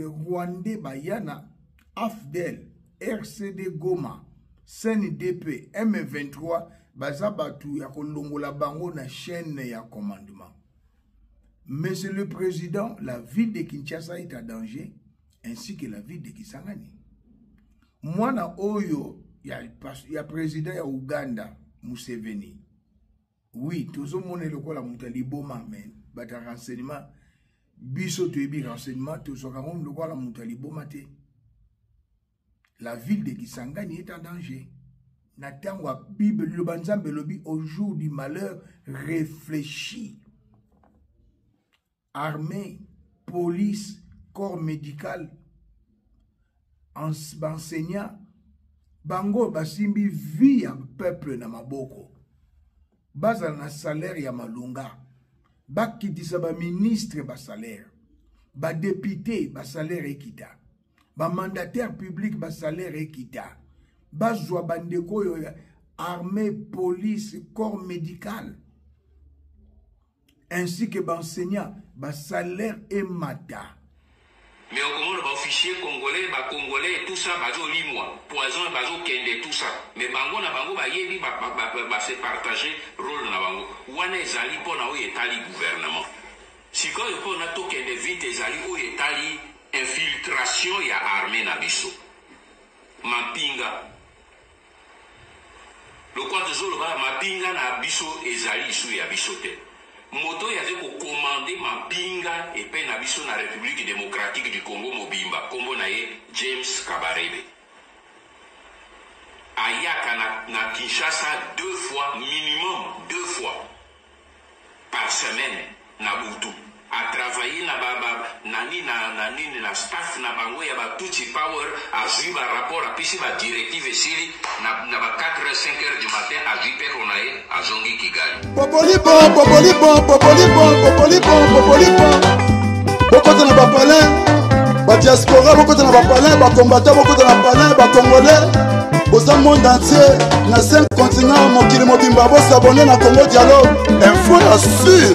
Les Rwandais baya na AFDL, RCD Goma, CNDP, M23 baza bato ya kolongola bango na chaîne ya commandement. Monsieur le Président, la ville de Kinshasa est en danger, ainsi que la ville de Kisangani. Mwana oyo ya, ya président ya Ouganda, Museveni. Oui, tozomona lokola moto ya liboma, mais bato ya renseignement, biso toyebi renseignement, tozwaka yango lokola moto ya liboma te. La ville de Kisangani est en danger. Na tango ya Bible, liloba Nzambe elobi au jour du malheur, réfléchis. Armée, police, corps médical, enseignants, bango basimbi vie ya peuple na maboko. Bazala na salaire ya malonga. Bakitisa ba ministre ba salaire. Ba député ba salaire ekita. Ba mandataire public ba salaire ekita. Bazwa bandeko oyo ya armée, police, corps médical ainsi que ba enseignants ba salaire emata. Mais okomona ba officier congolais, ba congolais tout ça bazo limwa, poison bazo kende tout ça. Mais bango na bango bayebi ba, ba, ba, ba se partager role na bango. Wana ezali pona oyo etali gouvernement. Sikoyo pona tokende vite ezali oyo etali infiltration ya armee na biso. Mampinga. Lokola tozoloba mapinga na biso ezali lisusu ya biso te. Moto oyo azali ko commander mapinga epai na biso na Republique democratique du Congo mobimba kombo na ye James Kabarebe. Ayaka na, na Kinshasa deux fois minimum deux fois. par semaine na butu a travailler na ba, ba nani na, na nini na staff na bango ya ba Tutsi power, azui ba rapport, apesi ba directive, esili na, na ba 4 heures 5 heures du matin azui peko na ye azongi Kigali. Popolipo, popolipo, popolipo, popolipo, popolipo. Bokota na bapalin, badiaspora bokota na bapalin, bacombatant bokota na palin, bacongolais boza monde entier na 5 continent mokili mobimba bosabone na Congo Dialogue info ya sur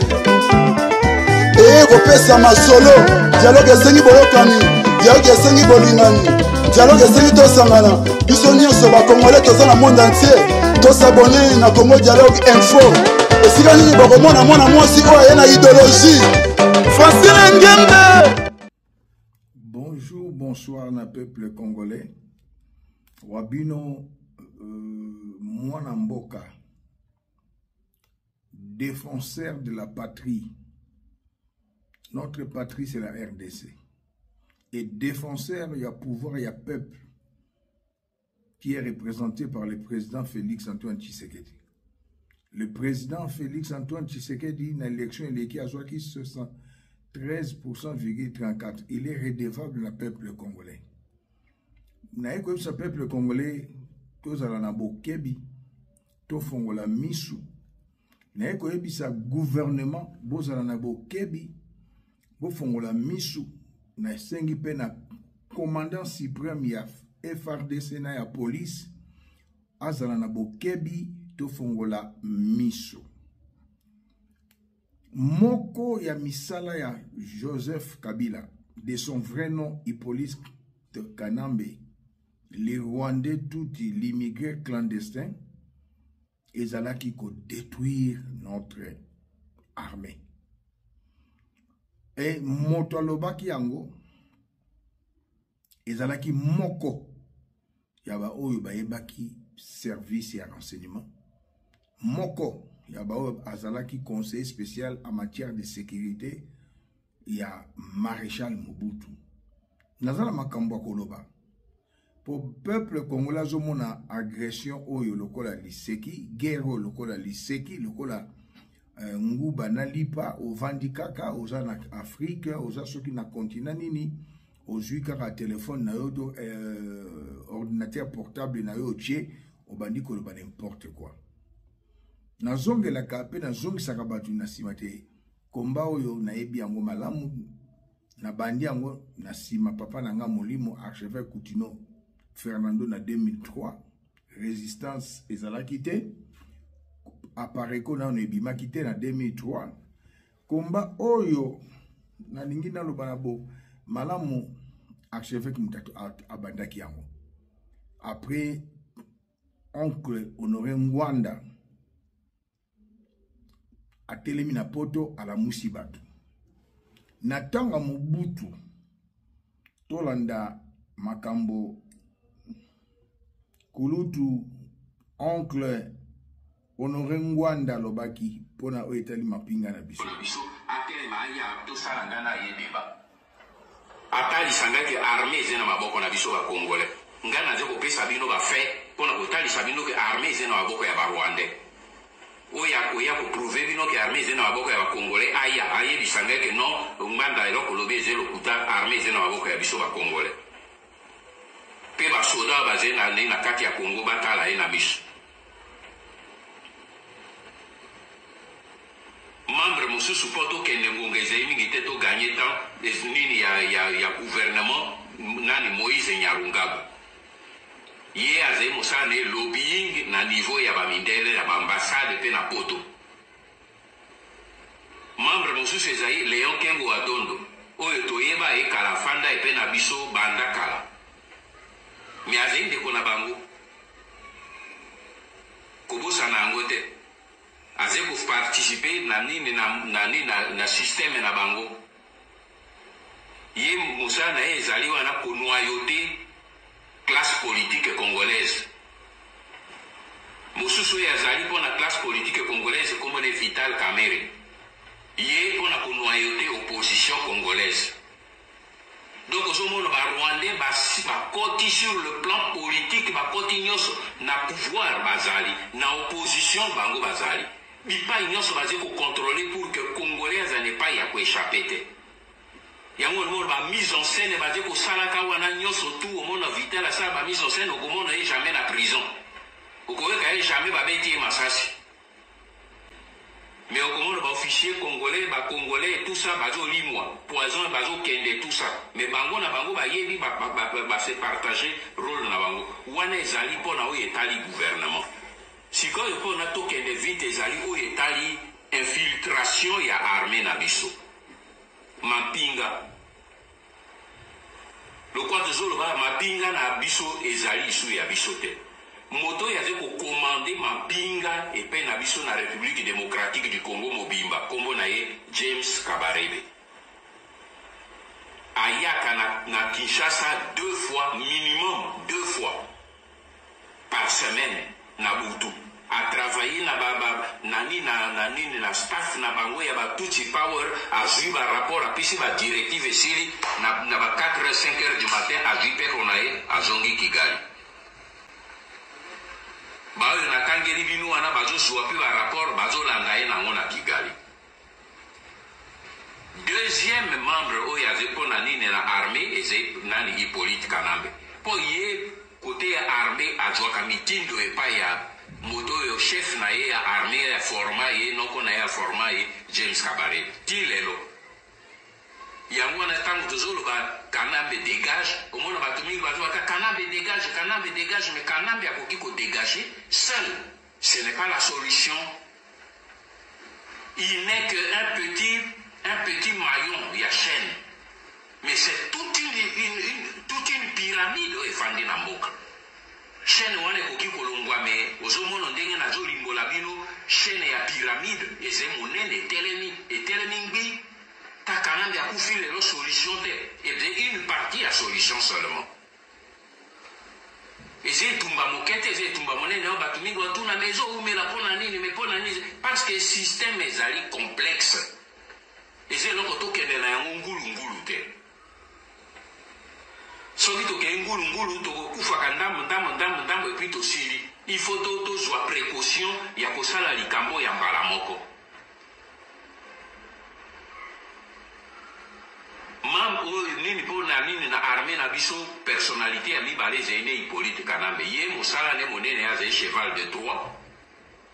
eye kopesa masolo. Dialogue esengi boyokani, dialogue esengi bolingani, dialogue esengi tosangana biso nyonso bakongole toza na monde entier. Tosabone na Congo Dialogue info. Esika nini bokomona mwana mwasi oyo aye na idéologie Francine Ngembe. Bonjour, bonsoir na peuple congolais. Wabino mwana mboka, défenseur de la patrie. Notre patrie, c'est la RDC. Et défenseur, il y a pouvoir, il y a peuple qui est représenté par le président Félix Antoine Tshisekedi. Le président Félix Antoine Tshisekedi, dans l'élection, il est qui a 73,34%. Il est redevable au peuple congolais. Naye koyebisa peuple congolais, tozala na bokebi, tofongola misu. Naye koyebisa gouvernement, bozala na bokebi, bofongola misu. Nasengi mpe na commandant suprême ya FRDC na ya police azala na bokebi, tofongola misu. Moko ya misala ya Joseph Kabila, de son vrai nom Hippolyte Kanambe, les Rwandais Tutsi, l'immigré clandestin, ezalaki ko détruire notre armée. Et moto alobaki yango ezalaki moko ya ba oyo bayebaki service ya renseignement, moko ya ba oyo azalaki conseiller spécial en matière de sécurité ya Maréchal Mobutu. Naza na makambo ya koloba po peuple congolais azomona agression oyo lokola liseki, guerre oyo lokola liseki, lokola nguba na lipa. Ovandi kaka, oza na Afrique, oza soki na continent nini, ozwi kaka telefone na yo to ordinateur portable na yo, otie, obandi koloba n'importe quoi. Nazongelaka pe nazongisaka bato na nsima te. Komba oyo nayebi yango malamu, nabandi yango na nsima papa na nga molimo archevêque Kutino Fernando na 2003. Résistance ezalaki te, apareco nano ebimaki te na 2003. Komba oyo nalingi naloba na bo malamu. Archevêque moto abandaki yango. Après oncle Honoré Ngwanda atelemi na poto, alamusi bato na ntango ya Mobutu. Tolanda makambo kulutu oncle Honoré Ngwanda alobaki mpona oyo etali mapinga na biso. Biso atelema, aya tosala nga na ye débat, atalisa ngai ke armée eza na maboko na biso bacongolais. Ngai naza kopesa bino bafait mpona kotalisa bino ke armée eza na maboko ya barwandais. Oyo akoya koprouver bino ke armée eza na maboko ya bacongolais, aya ayebisa ngai ke non, Ngbanda, eloko olobi eza lokuta, armée eza na maboko ya biso bacongolais. Mpe basoda bazali na kati ya Congo batala ye na miso. Membre mosusu, mpo tokende ngonga ezali mingi te, togagner temps, nini ya gouvernement, nani, Moïse Nyarungabo. Ye azali mosala na ye lobbying na niveau ya bamindele, ya baambassade mpe na poto. Membre mosusu ezali Léon Kengo Adondo, oyo toyeba ye kala, afanda epe na biso banda kala, me azali ndeko na bango, kobosana yango te. Azali koparticiper na nini, na nini, na système na bango. Ye mosala na ye ezali wana konoyauter classe politique congolaise. Mosusu oyo azali mpona classe politique congolaise, komona Vital Kamerhe, ye mpona konoyauter opposition congolaise. Donc ozomona barwandais bakoti sur le plan politique, bakoti nyonso na pouvoir, bazali na opposition, bango bazali bipai nyonso, bazali kocontrôler pour que congolais azala epai ya koéchapper te. Yango omona bamise en scène bazali kosalaka wana nyonso tu. Omona Vital asala bamise en scène, okomona ye jamais na prison, okoyoka ye jamais babeti ye masasi. Mais okomona baofficier congolais, bacongolais, tout ça, bazolimwa poison, bazokende, tout ça, mais bango na bango bayebi base partage rôle na bango. Wana ezali mpona oyo etali gouvernement. Sikoyo, mpona tokende vite, ezali oyo etali infiltration ya armée na biso, mapinga. Lokwa tozoloba, mapinga na biso ezali lisu ya biso te. Moto oyo azali kocommander mapinga epai na biso na République démocratique du Congo mobimba, nkombo na ye James Kabarebe. Ayaka na Kinshasa deux fois, minimum deux fois par semaine na butu, atravaille na ba, ba, nani na nini, na staff na bango ya batutsi power. Azwi barapport, apesi badirective, esili na ba 4 heures, 5 heures du matin, azwi peko na ye, azongi Kigali. Baoyo natangeli bino wana bazozwa mpe barapport, bazolanda ye nango na Kigali. Deuxième membre oyo azali mpo na nini na armée ezali nani? Hippolyte Kanambe, mpo ye kote ya armée azwaka mitindo epai ya moto oyo chef na ye ya armée ya forma ye, noko na ye ya forma ye, James Kabarebe, ti lelo. Yango wana ntango tozoloba "Kanambe dégage", omona bato mingi bazobaka "Kanambe dégage, Kanambe dégage". Mais Kanambe akoki kodégager seul, ce n'est pas la solution. Il n'est qu'un petit maillon ya chaîne, mais c'est toute une pyramide oyo efandi na mboka. Chaîne wana ekoki kolongwa, me ozomona ndenge nazolimbola bino, chaîne ya pyramide eza monene, etelemi, etelemi ngbi. Ta Kanambe akufi lelo, solution te, eza une partie ya solution seulement. Eza etumba moke te, eza etumba monene oyo bato mingi batuna: me ezowumela mpo na nini? Me mpo na nini? Parce que système ezali complexe, eza eloko tokende na yango ngulungulu te. Soki tokei ngulungulu, tokokufaka ndambo ndambo, ndambo ndambo, et puis tosili. Il faut tozwa précaution ya kosala likambo ya mbala moko. Mam oyo nini, mpo na nini na armée na biso, personnalité ya mibale ezali nde Hippolyte Kanambe. Ye mosala nde monene, azali cheval de Troie,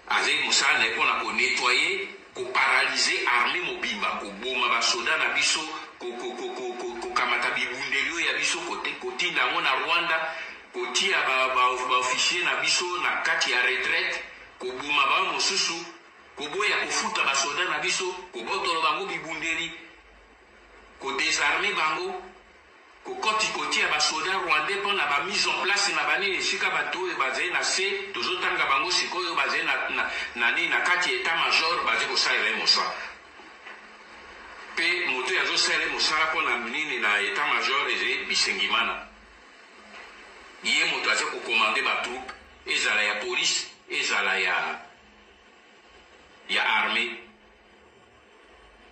azali mosala na ye mpona konettoyer, koparalyser armée mobimba, koboma basoda na biso, kokamata bibundeli oyo ya biso, kotinda yango na Rwanda, kotia baofficier na biso na kati ya retraite, koboma bao mosusu, koboya kofuta basoda na biso, kobotola bango bibundeli, kodésarmer bango, kokoti kotia. basoda rwandais mpo na bamise en place na banini esika bato oyo bazali na se, tozotanga bango sikoyo, bazali na, na, na nini na kati ya etat major, bazali kosalela ye mosala. Mpe moto oyo azosalela ye mosala mpo na nini na etat major ezali Bisengimana. Ye moto aza kokomande batroupe, ezala ya police, ezala ya ya armee.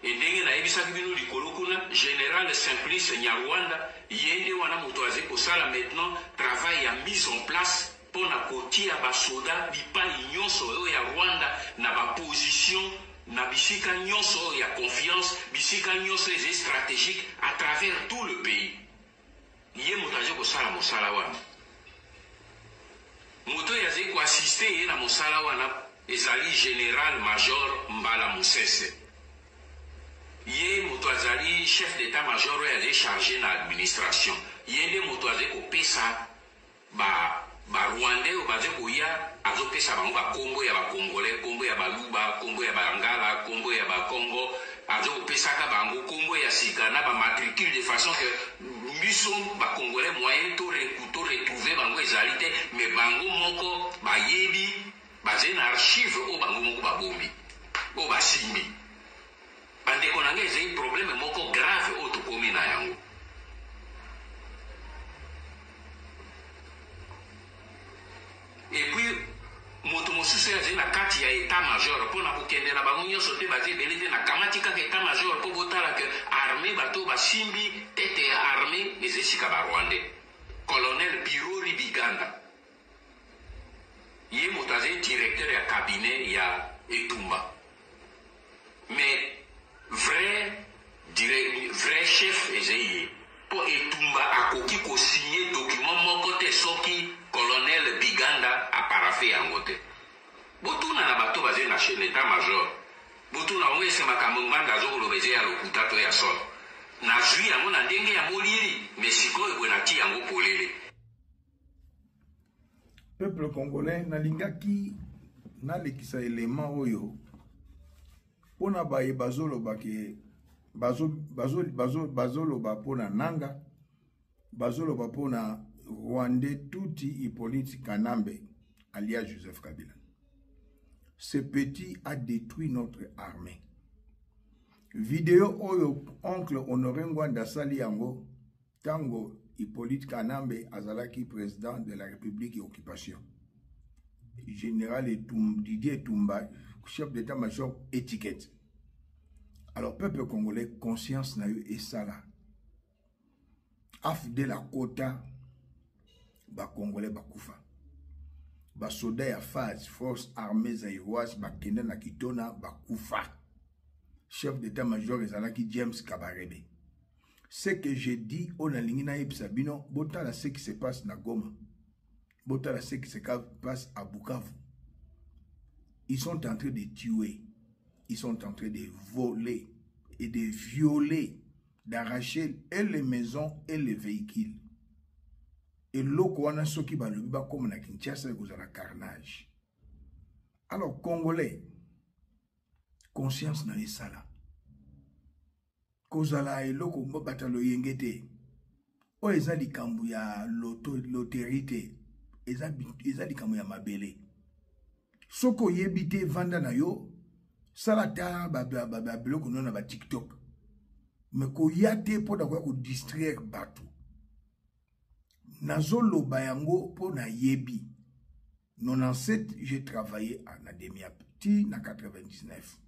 Et ndenge nayebisaki bino likolo kuna, General Simplice Nyarwanda, ye nde wana moto azali kosala maintenant travail ya mise en place mpo na kotia basoda bipai nyonso oyo ya Rwanda na ba position na bisika nyonso oyo ya confiance, bisika nyonso ezali strategique à travers tout le pays. Ye moto azali kosala mosala wana. Moto oyo azali ko assister ye na mosala wana ezali General Major Mbala Musese. Ye moto azali chef d'etat major oyo azali charge na administration. Ye nde moto azali kopesa ba ba rwandais oyo bazali koya, azopesa bango ba kombo ya ba congolais, kombo ya baluba, kombo ya bangala, kombo ya bakongo, azokopesaka bango kombo ya sika na ba matricule de façon que biso ba congolais moyen to to retrouver bango ezali te, mais bango moko bayebi, bazali na archive oyo bango moko babombi, oyo basimbi. Bandeko na ngai, ezali problème moko grave oyo tokomi na yango. Et puis moto mosusu oyo azali na kati ya etat major mpo na kokende na bango nyonso te, baza ebele te, nakamati kaka etat major mpo botala ke armée, bato basimbi tete ya armée eza esika ba rwandais. Colonel Birori Biganda, ye moto azali directeur ya cabinet ya Etumba, mais vrai dire, vrai chef ezali ye, mpo Etumba akoki kosigne document moko te soki colonel Biganda aparafe yango te. Botuna na bato bazali na chef d'état major, botuna bango ese makambo Ngbanda azokoloba eza ya lokuta to ya solo. Nazwi yango na ndenge ya molili, mais sikoyo boye natii yango polele. Peuple congolais, nalingaki nalekisa élément oyo mpona baye bazoloba ke bazoloba mpona Nanga, bazoloba mpona Rwandais Tutsi Hippolyte Kanambe alias Joseph Kabila. Ce petit a détruit notre armée. Video oyo oncle Honoré Ngbanda asali yango tango Hippolyte Kanambe azalaki président de la République et occupation. Général Etum, Didier Etumba, chef d'état-major étiquette. Alors peuple congolais, conscience na yo esala. AFDL akota ba congolais bakufa. Ba soda ya FAZ, force armée zaïroise, bakenda na Kitona bakufa. Chef d'état-major ezalaki James Kabarebe. Ce que j'ai dit, on a lingi na yebisa bino, botala ce qui se passe na Goma. Botala ce qui se passe à Bukavu. Ils sont en train de tuer. Ils sont en train de voler et de violer, d'arracher et les maisons et les véhicules. Et eloko wana soki balobi bakoma na Kinshasa ekozala carnage. Alors congolais, conscience na esala. Kozala eloko bata loyenge te. Oyo eza likambo ya loto, loterie te. Eza, eza likambo ya mabele. Soki oyebi te, vanda na yo, sala ata ba biloko no na ba TikTok. Mais koya te mpo na koya kodistraire bato. Nazoloba yango mpo nayebi. 97 j'ai travaillé na Demiap ti na 99.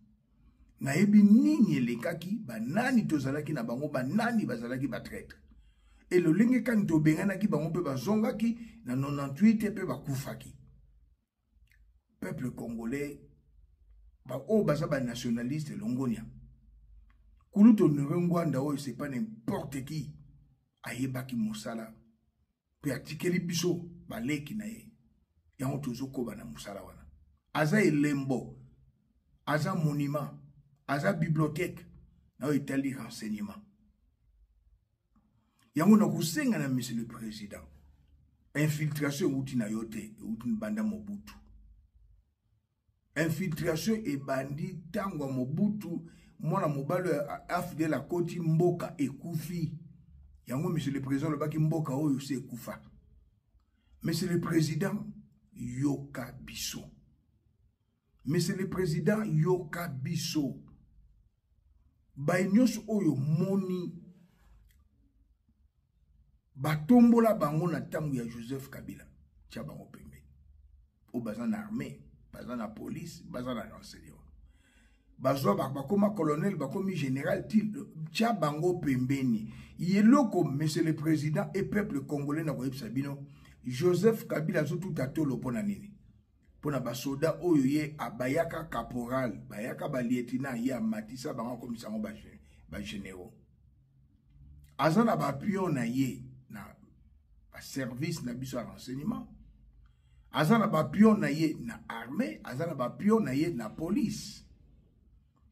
Nayebi nini elekaki, banani tozalaki na bango, banani bazalaki batraître. E lolenge kani tobenganaki bango mpe bazongaki na 98 mpe bakufaki. Peuple congolais, baoyo baza banationaliste longonia. Kulutu Honoré Ngbanda oyo c'est pas n'importe qui, ayebaki mosala mpe atikeli biso baleki na ye. Yango tozokoba na mosala wana. Aza elembo, aza monument, aza bibliothèque na oyo etali renseignement. Yango na kosenga na monsieur le président, infiltration euti na yo te, euti banda Mobutu. Infiltration ebandi ntango ya Mobutu, mwana mobali ya AFDL akoti mboka ekufi. Yango monsieur le président alobaki mboka oyo se ekufa. Monsieur le président, yoka biso. Monsieur le président, yoka biso. Baye nyonso oyo moni batombola bango na ntango ya Joseph Kabila, tia bango pembeni. Oyo baza na armée, baza na police, baza na renseignement. Bazwa bakoma colonel, bakomi général, tia bango pembeni. Yeloko, monsieur le président et peuple congolais na koyebisa bino, Joseph Kabila azotuta tolo mpo na nini? Mpo na basoda oyo ye abayaka caporal, bayaka ba lieutenant, ye amatisa bango akomisa yango ba généraux. Aza na ba pion na ye na ba service na biso ya renseignement, aza na ba pion na ye na armée, aza na ba pion na ye na police.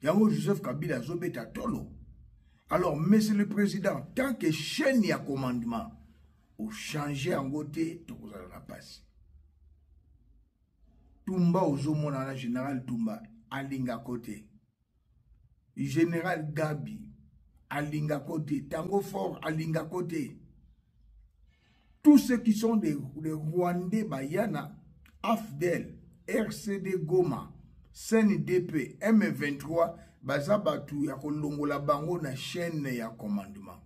Yango Joseph Kabila azobeta tolo. Alors monsieur le président, tant que chaîne ya commandement o changer yango te, tokozala na pasi. Tumba ozomona na général Tumba alingako te. Général Gabi alingako te. Tango Fort alingako te. Tous ceux qui sont des Rwandais bayana, AFDL, RCD Goma, CNDP, M23, baza batu ya kolongola bango na chaîne ya commandement.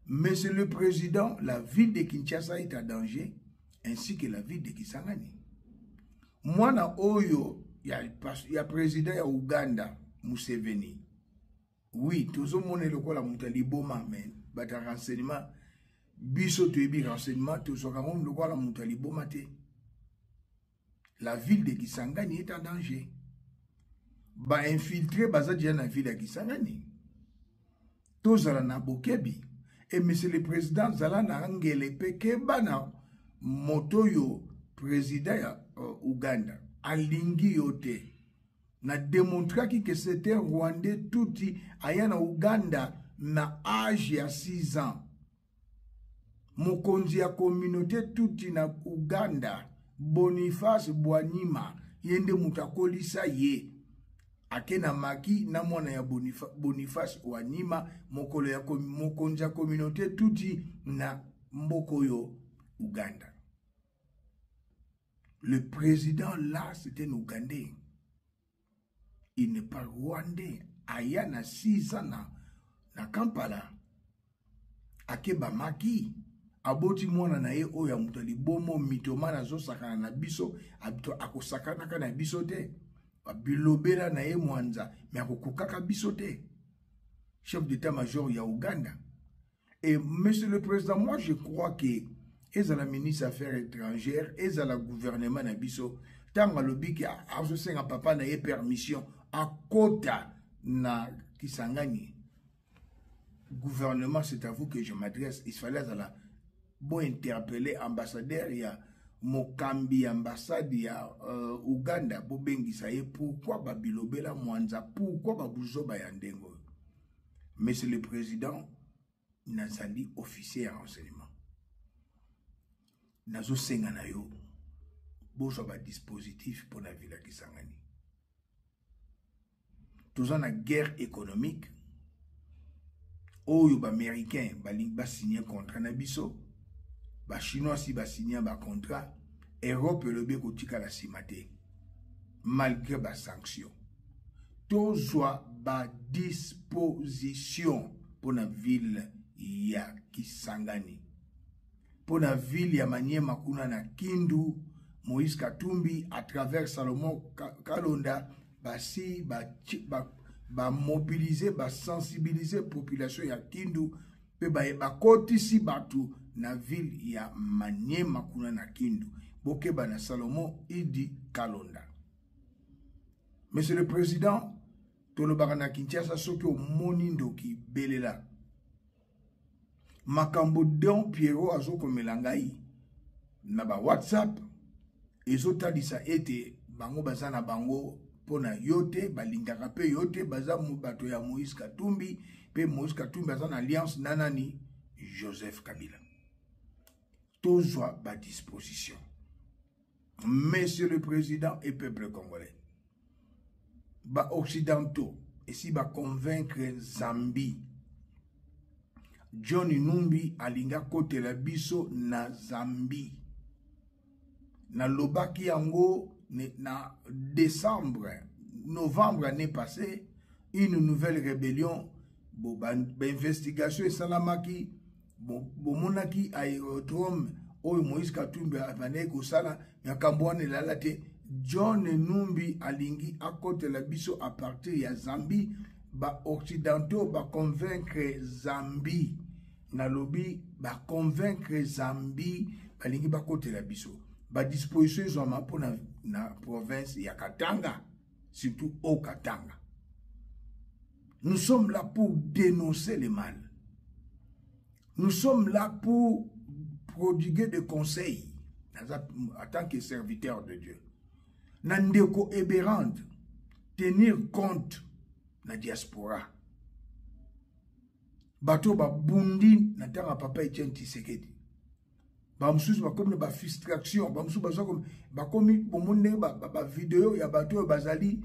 Monsieur le Président, la ville de Kinshasa est en danger, ainsi que la ville de Kisangani. Mwana oyo ya président ya Uganda, Museveni. Oui, tozomona lokola moto ya liboma, mais bato ya renseignement, biso toyebi renseignement, tozwaka yango lokola moto ya liboma te. La ville de Kisangani est en danger. Ba infiltré baza déjà na ville ya Kisangani. Tozala na bokebi. Et monsieur le président, zala na ngele pe keba na moto yo président ya Uganda alingi yo te. Na démontraki que c'était Rwandais Tutsi aya na Uganda na âge ya 6 ans. Mokonzi ya communauté Tutsi na Uganda, Boniface Bwanima, ye nde moto akolisa ye. Ake na maki na mwana ya Boniface Bwanima, mokolo ya mokonzi ya communauté Tutsi na mboka oyo Uganda. Le président là, c'est un Ougandais. Il n'est pas Rwandais. Aya na 6 ans na Kampala. Akeba maki. Aboti mwana na ye oyo ya moto ya libomo mitoma nazosakana na biso, akosakanaka na biso te. Bilobela na ye mwanza, me akokokaka biso te. Chef d'état-major ya Ouganda. Et monsieur le président, moi je crois que ezala ministre affaires étrangères, ezala gouvernement na biso, tango alobi ke azosenga papa na ye permission akota na Kisangani. Gouvernement, c'est à vous que je m'adresse. Il fallait azala bo interpeller ambassadeur ya mokambi ambassade ya Uganda, bobengisa ye pourquoi babilobela mwanza, pourquoi babuzoba ya ndengo. Monsieur le président, nazali officier ya renseignement. Nazosenga na yo bozwa ba dispositif mpo na ville ya Kisangani. Toza na guerre économique oyo ba américains balingi ba signer contrat na biso, ba chinois si ba signer ba contrat, Europe elobi ekotikala nsima te malgré ba sanctions. Tozwa ba disposition mpo na ville ya Kisangani, mpo na ville ya Maniema kuna na Kindu. Moïse Katumbi à travers Salomon Kalonda basi ba mobiliser, ba sensibiliser population ya Kindu pe bakotisi bato na ville ya Maniema kuna na Kindu. Bokeba na Salomon Idi Kalonda. Monsieur le Président, tolobaka na Kinshasa soki omoni ndoki belela. Makambo Don Pierrot azokomela ngai na ba WhatsApp ezotalisa ete bango baza na bango mpona yo te, balingaka pe yo te, baza bato ya Moïse Katumbi, pe Moïse Katumbi aza na alliance na nani? Joseph Kabila. Tozwa ba disposition. Monsieur le Président et peuple congolais, ba occidentaux esi ba convaincre Zambie. John Numbi alingi akotela biso na Zambie. Nalobaki yango na décembre, novembre année passée, une nouvelle rébellion, bo ba, ba investigation esalamaki, bomonaki aérodrome oyo Moïse Katumbi abandaki kosala, makambo wana elala te. John Numbi alingi akotela biso à partir ya Zambie, ba occidentaux ba convaincre Zambie, nalobi ba convaincre Zambie balingi bakotela biso, ba disposition ezwama mpo na, na province ya Katanga, surtout au Katanga. Nous sommes là pour dénoncer le mal. Nous sommes là pour prodiguer des conseils en tant que serviteur de Dieu. Na ndeko Eberande, tenir compte na diaspora. Bato babundi na ntango ya papa Etienne Tshisekedi. Bamosusu bakomi na bafrustration, bamosusu baza bakomi bomoni ndenge bavideo ya bato oyo bazali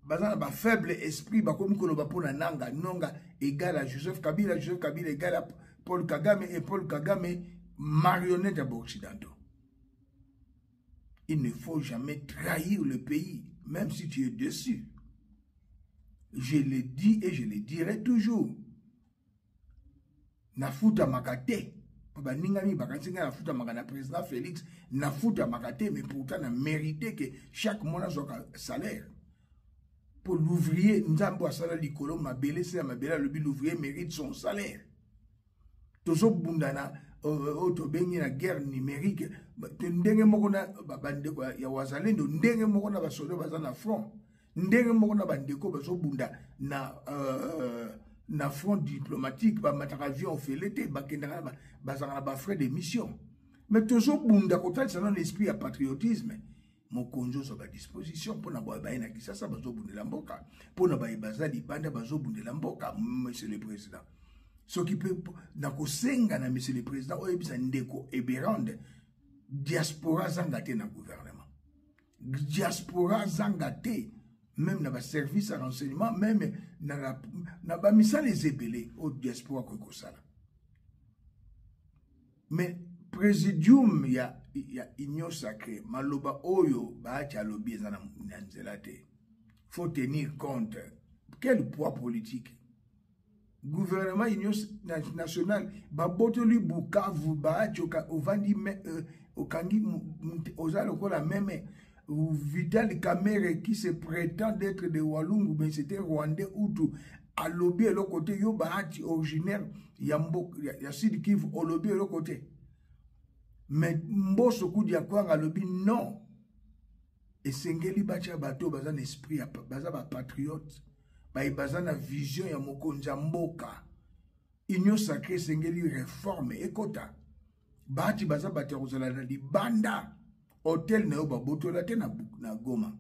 baza na bafaible esprit, bakomi koloba mpo na Nanga, Nonga égale à Joseph Kabila, Joseph Kabila égale à Paul Kagame, et Paul Kagame marionnette ya baoccidentaux. Il ne faut jamais trahir le pays, même si tu es dessus. Je le dis et je le dirai toujours. Nafutamaka te. Po baninga mingi bakanisi ngai nafutamaka na président Félix, nafutamaka te, mais pourtant na mérité que chaque mois nazwaka salaire. Po l'ouvrier, Nzambe asala likolo mabele, se ya mabele alobi l'ouvrier mérite son salaire. Tozobunda na oyo tobengi na guerre numérique, ndenge moko na bandeko ya Wazalendo, ndenge moko na basoda baza na front, ndenge moko na bandeko bazobunda na front diplomatique, bamataka avion ofele te, bakendaka bazalaka na ba frais de mission. Mais tozobunda kotalisa nano esprit ya patriotisme. Mokonzi ozwa ba disposition mpona baye baye na Kinshasa bazobundela mboka, mpona baye baza libanda bazobundela mboka. Monsieur le Président, soki mpe nakosenga na Monsieur le Président oyebisa ndeko Eberande, diaspora zanga te na gouvernement, diaspora zanga te même na ba service ya renseignement, même na ba misala ezebele oyo diaspora akoki kosala. Mais présidium ya Union Sacrée, maloba oyo Bahati alobi eza na nzela te. Faut tenir compte. Quel poids politique? Gouvernement Union nationale babotoli Bukavu, Bahati ovandi okangi oza lokola meme Vital Kamerhe qui se prétend d'être de Walungu, mais c'était Rwandais Hutu. Alobi eloko te, yo Bahati originaire ya mboka ya Sud Kivu, olobi eloko te. Mais Mboso Kudia Kwanga alobi non. Esengeli batia bato baza na esprit ya baza ba patriote, ba baza na vision ya mokonzi ya mboka. Union sacrée esengeli réforme ekota. Bahati baza bato ya kozala na libanda. Hotel na yo babotola te na Goma.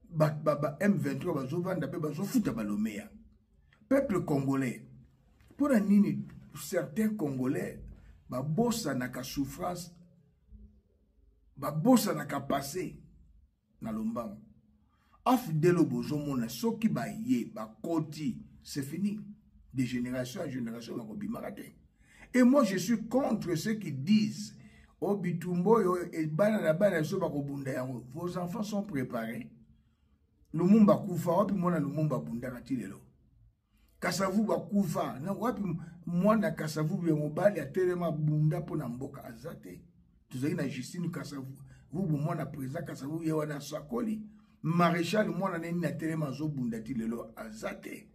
Ba M23 bazovanda pe bazofuta balomeya. Peuple congolais, mpona nini certains congolais babosanaka souffrance, babosanaka passé na lombango? Afdelo bozomona soki baye bakoti, c'est fini. De génération en génération bakobimaka te. Et moi je suis contre ceux qui disent oh bitumbo oyo e bana na bana so bakobunda yango. Vos enfants sont préparés. Lumumba kufa wapi mwana Lumumba bundaka ti lelo? Kasavubu akufa na wapi mwana Kasavubu ya mobali atelema bunda mpo na mboka aza te. Tozali na Justine Kasavubu mwana président Kasavubu ye wana asakoli. Maréchal mwana nini atelema azobunda ti lelo aza te.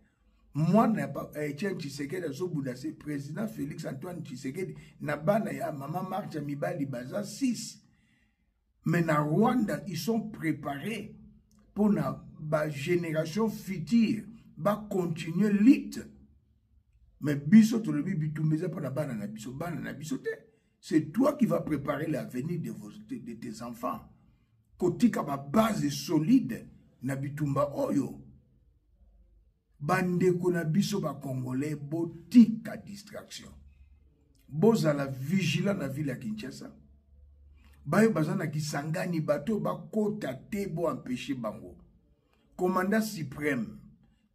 Mwana ya Etienne Tshisekedi azobunda se président Félix Antoine Tshisekedi na bana ya mama Marthe ya mibali baza 6. Mais na Rwanda ils sont préparés pour na ba génération future ba continuer lutte. Mais biso tolobi bitumba eza pona bana na biso, bana na biso te. C'est toi qui vas préparer l'avenir de tes enfants. Kotika ba base solide na bitumba oyo. Bandeko na biso ba Congolais botika distraction. Bozala vigilant na ville ya Kinshasa. Bayo baza na Kisangani bato bakota te bo empêcher bango. Commandant suprême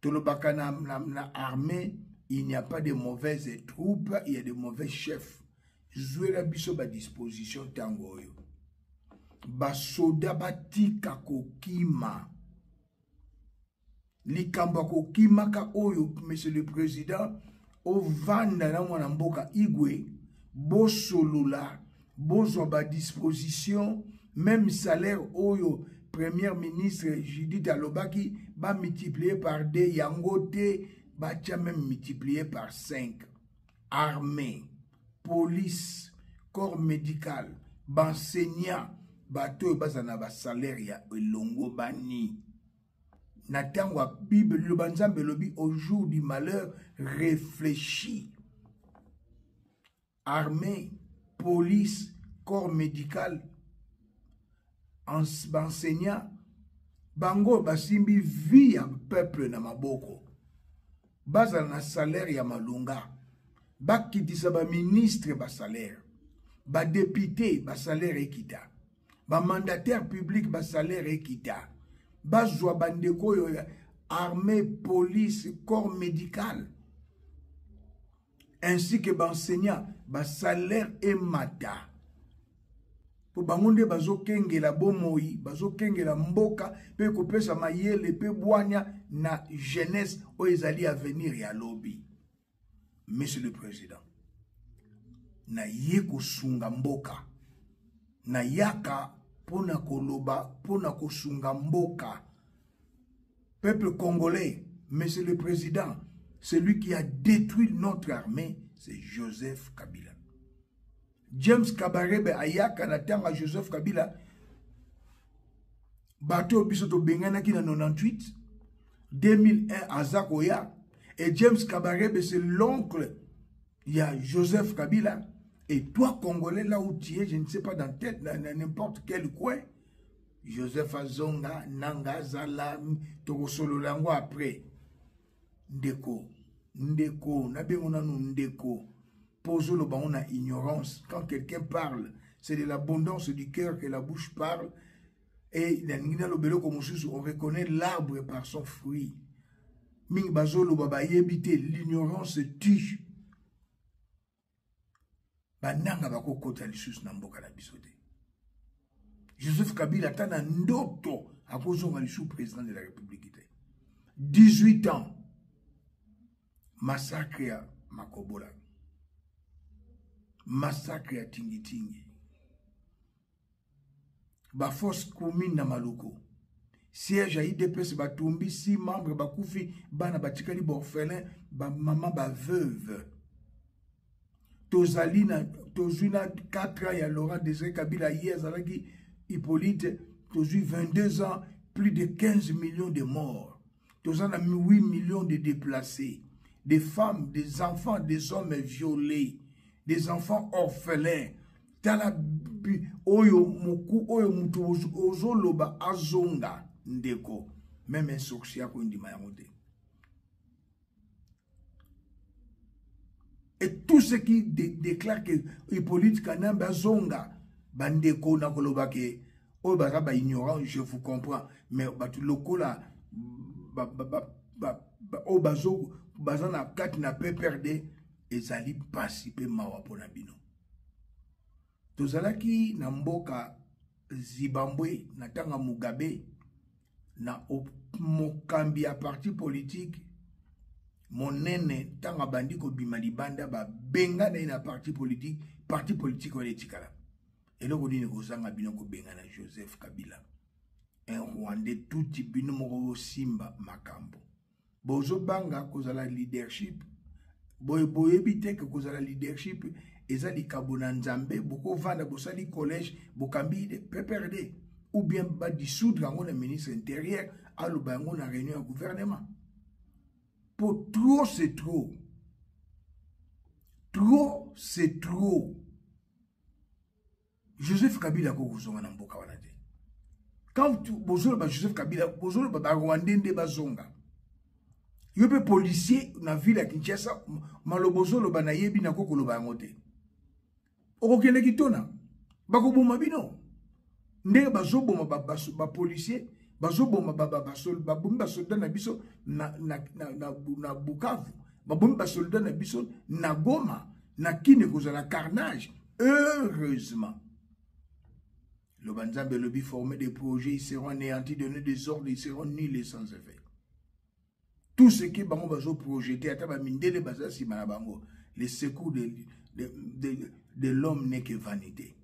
tolobaka na armée, Il n'y a pas de mauvaises troupes, il y a de mauvais chefs. Zwela biso ba disposition tango oyo. Basoda batika kokima. Likambo ya kokimaka oyo, monsieur le président, ovanda na mwana mboka Igwe, bosolola, bozwa ba disposition, même salaire oyo premier ministre Judith alobaki ba multiplier par 2, yango te, batia même multiplier par 5. Armée, police, corps médical, ba enseignant, bato oyo bazala na ba salaire ya elongo bani. Na tango ya Bible, liloba Nzambe elobi au jour du malheur, réfléchis. Armée, police, corps médical, enseignant, bango basimbi vie ya peuple na maboko. Bazala na salaire ya malonga. Bakitisa ba ministre ba salaire, ba député ba salaire ekita, ba mandataire public ba salaire ekita. Bazwa bandeko oyo ya armée, police, corps médical ainsi que ba enseignant ba salaire emata. Po bango nde bazokengela bomoi, bazokengela mboka pe kopesa mayele pe bwanya na jeunesse oyo ezali avenir ya lobi. Monsieur le Président, na ye kosunga mboka, na yaka pona koloba, pona kosunga mboka. Peuple congolais, Monsieur le Président, celui qui a détruit notre armée, c'est Joseph Kabila. James Kabarebe ayaka na tanga Joseph Kabila, bato biso tobenganaki na 98, 2001 aza koya, et James Kabarebe c'est l'oncle ya Joseph Kabila. Et toi Congolais là où tu es, je ne sais pas dans tête, dans n'importe quel coin, Joseph Azonga, Nanga Zala, tokosolola yango après. Ndeko, ndeko, nabengo nanu ndeko. Pozo lo bango na ignorance. Quand quelqu'un parle, c'est de l'abondance du cœur que la bouche parle. Et na ningi na lobelo ko mosusu, on reconnaît l'arbre par son fruit. Mingi bazolo ba bayebi te, l'ignorance tue. Bananga bakokota lisusu na mboka na biso te. Joseph Kabila ata na ndoto akozonga lisusu président de la République te. 18 ans massacre ya Makobola, massacre ya Tingitingi, ba force commune na Maluku, siège ya IDPS batumbi 6 membres bakufi, bana batikali ba orphelin, ba mama ba veuve. Tozali na, tozwi na 4 ans ya Laurent Désiré Kabila, ye azalaki Hippolyte, tozwi 22 ans, plus de 15 millions de morts. Toza na 8 millions de déplacés, des femmes, des enfants, des hommes violés, des enfants orphelins. Tala oyo moku oyo mutu ozoloba azonga ndeko, même un sorcier akondima yango te. Et tout ce qui déclare que Hippolyte Kanambe azonga bandeko na koloba ke oyo baza ba ignorant, je vous comprends, mais bato lokola ba, ba, ba, ba, ba, oyo bazo baza na kati na PPRD ezali pasi pe mawa pona bino. Tozalaki na mboka Zimbabwe na tanga Mugabe na mokambi ya parti politique monene, ntango abandi kobima libanda babengana ye na parti politique, parti politique wana etikala. Eloko nini kozanga bino kobengana Joseph Kabila, un Rwandais tuti bino moko bosimba makambo. Bozobanga kozala leadership, boye boyebi te ke kozala leadership eza likabo na Nzambe. Bokovanda bosali collège bokambi PPRD ou bien ba dissoudre yango na ministre intérieur aloba yango na réunion ya gouvernement. Po trop c'est trop, trop c'est trop. Joseph Kabila akoki kozonga na mboka wana te. Quand bozoloba Joseph Kabila, bozoloba ba Rwandais nde bazonga. Yo pe policier na ville ya Kinshasa, maloba ozoloba nayebi nakoki koloba yango te. Okokende kitona, bakoboma bino. Ndenge bazoboma ba policier, bazoboma babomi ba soldat na biso na Bukavu. Babomi ba soldats na biso na Goma, na Kin ekozala carnage. Heureusement, loba Nzambe elobi former des projets, ils seront anéantis, donner des ordres, ils seront nuls et sans effet. Tout ce qui bango bazo projeter, ata ba mindele baza sima na bango, le secours de l'homme n'est que vanité.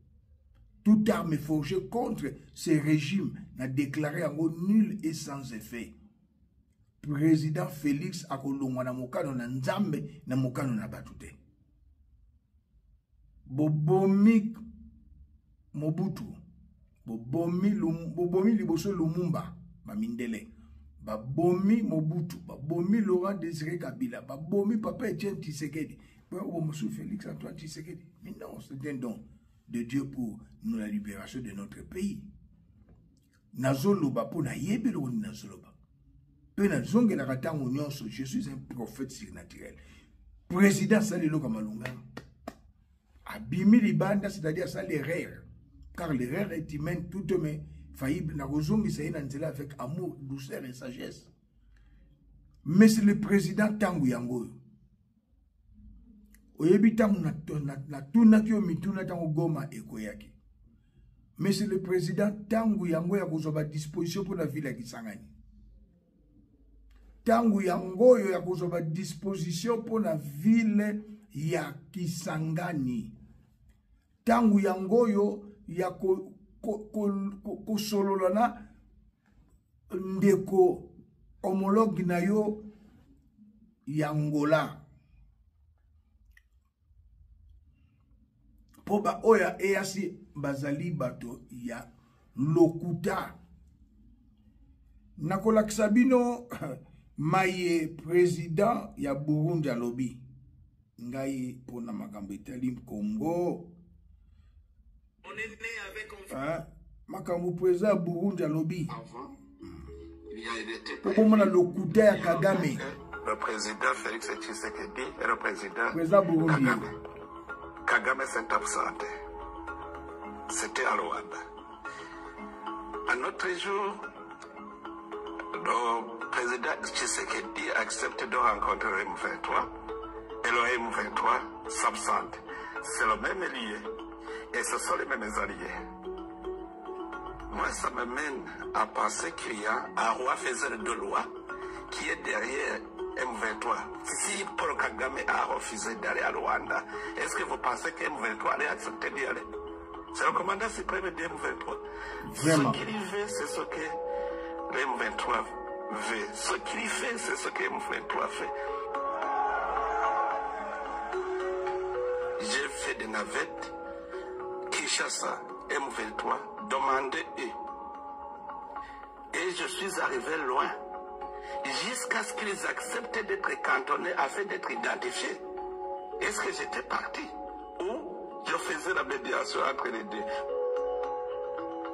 Toute arme forgée contre ce régime n'a déclaré yango nul et sans effet. Président Félix akolongwa na mokano na Nzambe na mokano na bato te. Bobomi Mobutu, bobomi liboso Lumumba, ba mindele. Babomi Mobutu, babomi Laurent Désiré Kabila, babomi Papa Etienne Tshisekedi. Bomosu Félix Antoine Tshisekedi. Mais non, c'est un don de Dieu pour nous, la libération de notre pays. Nazoloba po nayebi eloko nini nazoloba. Pe nazongelaka ntango nyonso, je suis un prophète surnaturel. Président asali eloko ya malonga. Abimi libanda, c'est-à-dire asali erreur. Car l'erreur est humaine, tout homme est faillible. Nakozongisa ye na nzela avec amour, douceur et sagesse. Mais c'est le président ntango yango oyo. Oyebi ntango natunaki yo mituna ntango Goma ekweyaki. Monsieur le Président, ntango yango ya kozwa ba disposition mpo na ville ya Kisangani. Ntango yango oyo ya kozwa ba disposition mpo na ville ya Kisangani. Ntango yango oyo ya kosolola na ndeko homologue na yo ya Angola. Po ba oyo ya EAC bazali bato ya lokuta. Nakolakisa bino maye président ya Burundi alobi ngai mpona makambo etali Congo. Hein? Makambo président ya Burundi alobi. Po bomona lokuta ya Kagame. Le président Félix Tshisekedi et le président, président Burundi. Kagame. Kagame s'est absenté. C'était à Luanda. Un autre jour, le président Tshisekedi accepte de rencontrer le M23 et le M23 s'absente. C'est le même lieu et ce sont les mêmes alliés. Moi, ça me mène à penser qu'il y a un roi faiseur de loi qui est derrière M23. Si Paul Kagame a refusé d'aller à Luanda, est-ce que vous pensez que M23 allait accepter d'y aller? C'est le commandant suprême de M23. Vraiment. Ce qu'il veut, c'est ce que le M23 veut. Ce qu'il fait, c'est ce que M23 fait. J'ai fait des navettes Kinshasa M23, demandé eux. Et je suis arrivé loin, jusqu'à ce qu'ils acceptent d'être cantonnés afin d'être identifiés. Est-ce que j'étais parti ou je faisais la médiation entre les deux?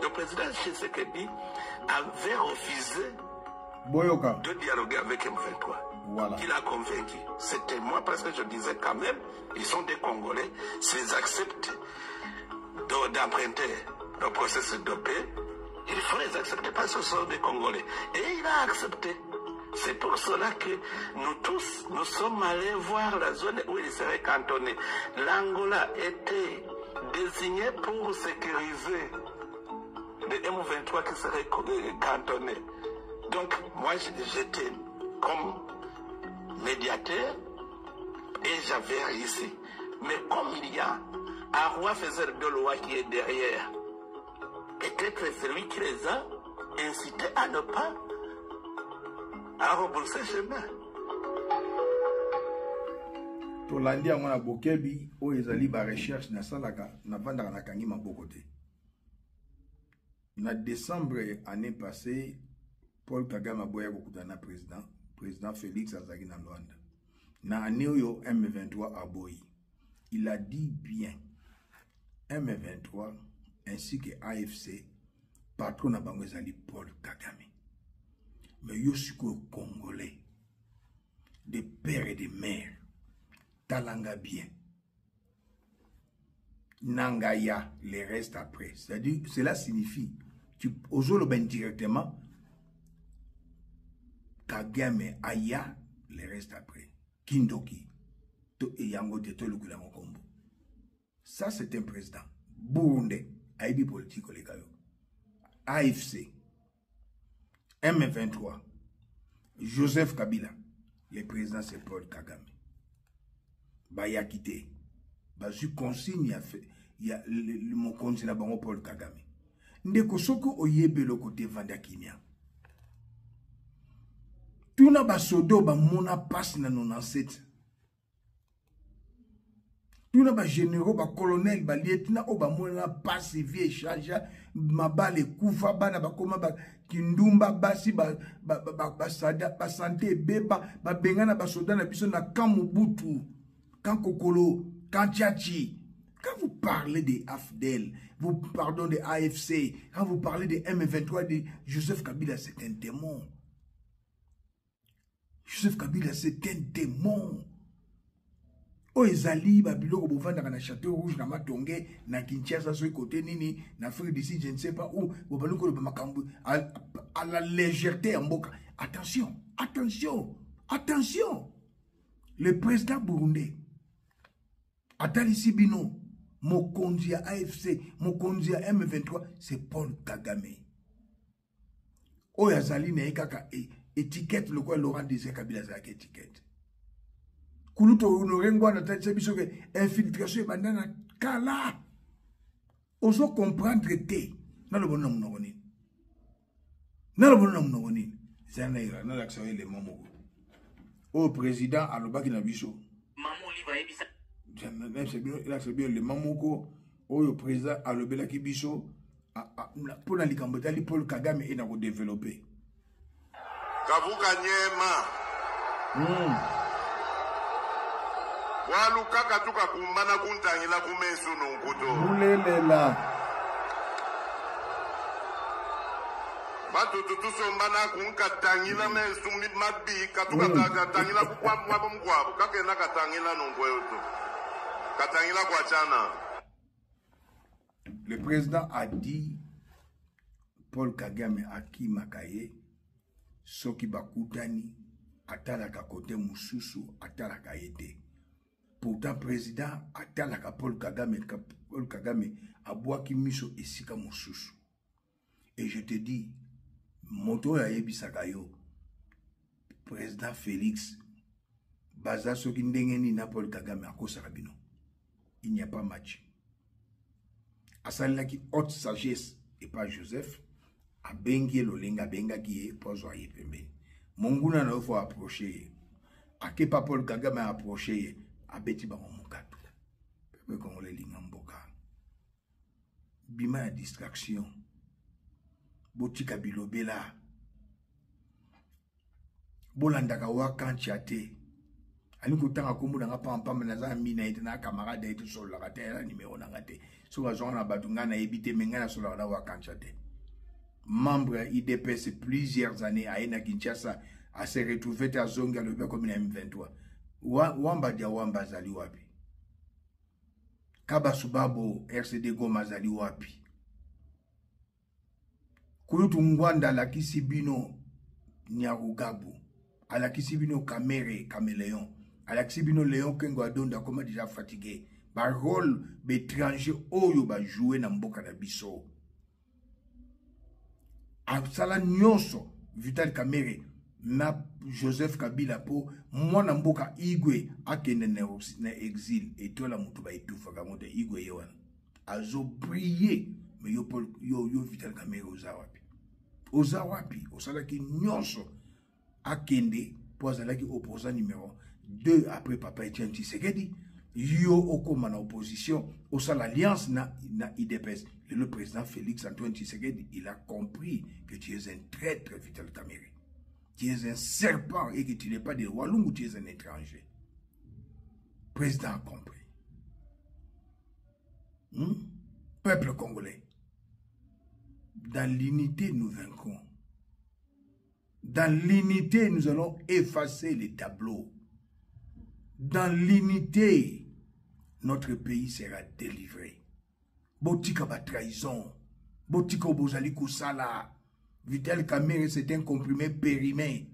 Le président Tshisekedi avait refusé Boyoka. de dialoguer avec M23. Voilà. Il a convaincu. C'était moi parce que je disais quand même, ils sont des Congolais, s'ils acceptent d'emprunter le processus de paix, il faut les accepter parce que ce sont des Congolais. Et il a accepté. C'est pour cela que nous tous, nous sommes allés voir la zone où il serait cantonné. L'Angola était désignée pour sécuriser les M23 qui seraient cantonnés. Donc, moi, j'étais comme médiateur et j'avais réussi. Mais comme il y a un roi faiseur de loi qui est derrière, peut-être c'est lui qui les a incités à ne pas à rembourser chemin. Tolandi yango na bokebi oyo ezali ba recherche nasalaka, navandaka nakangi maboko te. Na décembre année passée, Paul Kagame aboya kokutana na président Félix azalaki na Luanda. Na année oyo M23 aboyi. Il a dit bien M23 ainsi que AFC patron na bango ezali Paul Kagame. Mais yo sikoyo congolais de père et de mère, talanga bien. Nangaya, les restes après. C'est-à-dire, cela signifie, tu ozoloba indirectement, Kagame aya, les restes après. Kindoki to eyango te tolukela yango kombo. Ça c'est un président burundais ayebi politique koleka yo. AFC M23 Joseph Kabila le président c'est Paul Kagame. Bayaki te bazwi consigne ya, ya mokonzi na bango Paul Kagame. Ndeko soki oyebi eloko te vanda kimia. Tuna basodo bamona pasi na 97 tuna bagénéraux bacolonel balietina oyo bamonana pasi vie echange mabala ekufa bana bakoma kindumba basi basante ebeba babengana basoda na biso na camp mobutu camp kokolo camp tshatshi. Quand vous parlez de AFDL, vous pardon de AFC, quand vous parlez de M23, de Joseph Kabila, c'est un démon. Joseph Kabila, c'est un démon. oyo ezali babiloko bovandaka na château rouge na matonge na kinshasa soki kote nini na afrique du sud je ne sais pas où bobandi koloba makambo à la légèreté ya mboka. Attention, attention, attention. Le président burundais atalisi bino mokonzi ya AFC, mokonzi ya M23, c'est Paul Kagame. Oyo azali na ye kaka étiquette lokola Laurent Désiré Kabila azalaki étiquette. Kulutu Honoré Ngbanda atalisa biso ke infiltration ebanda na kala. Ozo comprendre te. Naloba na monoko nini? Naloba na monoko nini? Zala na ira, nalakisa yo élément moko. Oyo président alobaki na biso. Maman Olive ayebisa. Nalakisa bino élément moko oyo président alobelaki biso mpo na likambo etali Paul Kagame e na kodevelope. Kavuka nyema. Bwalu kaka tukakumbana kuntangila ku mesu nunku to. Bulelela. Batutu tusombana kunkatangila mesu mabi katuka katangila kukwabo mkwabo kakena katangila nunku eyo to. Katangila kwa chana. Le président a dit Paul Kagame akimaka ye soki bakutani atalaka kote mosusu atalaka ye te. Pourtant président atalaka Paul Kagame, Paul Kagame abwaki miso esika mosusu. Et je te dis, moto oyo ayebisaka yo président Félix baza soki ndenge nini na Paul Kagame akosaka bino. Il n'y a pas match. Asalelaki haute sagesse et pas Joseph abengi ye lolenga abengaki ye po azwa ye pembeni. Monguna na yo faut approcher ye. Akepa Paul Kagame a approcher ye, abeti bango mokato. Peuple congolais linga mboka. Bima ya distraction. Botika bilobela. Bolandaka wakantia te. Ali kotanga kombo na nga pamba pamba naza ami na ye te na camarade ye tosololaka te na numéro na nga te. Soki azwaka na bato ngai nayebi te me ngai nasololaka na wakantia te. Membre ya UDPS plusieurs années aye na Kinshasa a se retrouver te azongi alobi akomi na M23. Wamba dia Wamba azali wapi? Kabasubabo RCD Goma azali wapi? Kulutu Ngbanda alakisi bino Nyarugabu, alakisi bino Kamere Caméléon, alakisi bino Léon Kengo Adonda akoma déjà fatigué. Ba rôle d'étranger oyo ba jouer na mboka na biso. Asala nyonso Vital Kamerhe na Joseph Kabila po mwana mboka Igwe akende na exil etola moto ba etufaka yango te. Igwe ye wana azo briller, mais yo Paul, yo, yo Vital Kamerhe oza wapi? Oza wapi? Osalaki nyonso akende po azalaki opposant numéro 2 après papa Etienne Tshisekedi. Yo okoma na opposition, osala alliance na UDPS. Le président Félix Antoine Tshisekedi, il a compris que tu es un traître, Vital Kamerhe. Tu es un serpent et que tu n'es pas de Walungu, tu es un étranger. Le président a compris. Peuple congolais, dans l'unité, nous vaincrons. Dans l'unité, nous allons effacer les tableaux. Dans l'unité, notre pays sera délivré. Botika ba trahison. Botika bozali kosala. Vital Kamerhe, c'est un comprimé périmé.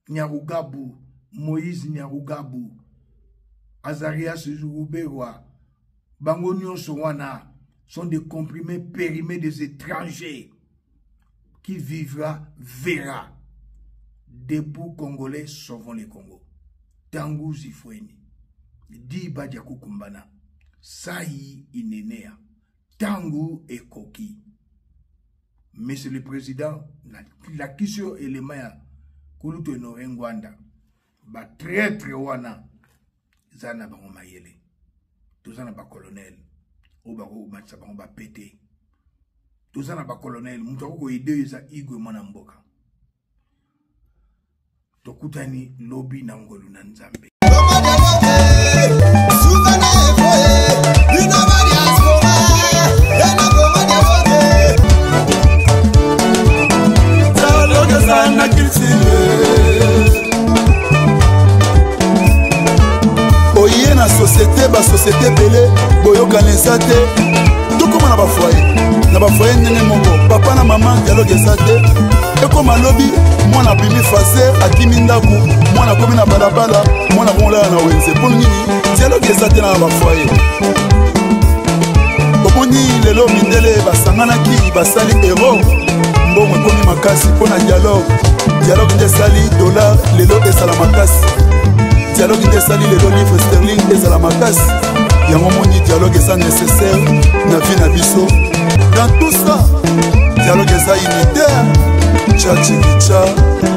Nyarugabu, Moïse Nyarugabu, Azarias Ruberwa, bango nyonso wana sont des comprimés périmés des étrangers. Qui vivra verra. Debout Congolais, sauvons le Congo. Tangu zifueni. Diba dia kukumbana. Sai inenea. Tangu ekoki. Monsieur le Président, lakisi yo elema ya kulutu Honore Ngwanda. Ba traître wana za na bango mayele. Toza na ba colonel oyo bakomatisa bango ba pete. Toza na ba colonel, moto akoki koyede oyo eza Igwe mwana mboka. Tokutani lobi na ngolu na Nzambe. Oye na société, ba société ebele boyokana eza te. Tokóma na bafoye, na bafoye ndenge moko, papa na mama dialogue eza te. Ekóma lobi mwana abimi faser, akimi ndako, mwana akomi na balabala, mwana akomolala na wenze. Mpo nini dialogue eza te na bafoye? Omoni lelo mindele basanganaki, basali euro, mbongo ekomi makasi mpo na dialogue. Dialogue nde esali dollar lelo ezala makasi, dialogue nde esali lelo livre sterling ezala makasi. Yango moni dialogue eza nécessaire na vie na biso. Dans tout ça, dialogue eza unitaire. Tcha tchikicha,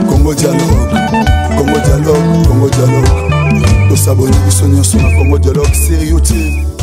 Congo dialogue, Congo dialogue, Congo dialogue. Tosaboni biso nyonso na Congo dialogue sur YouTube.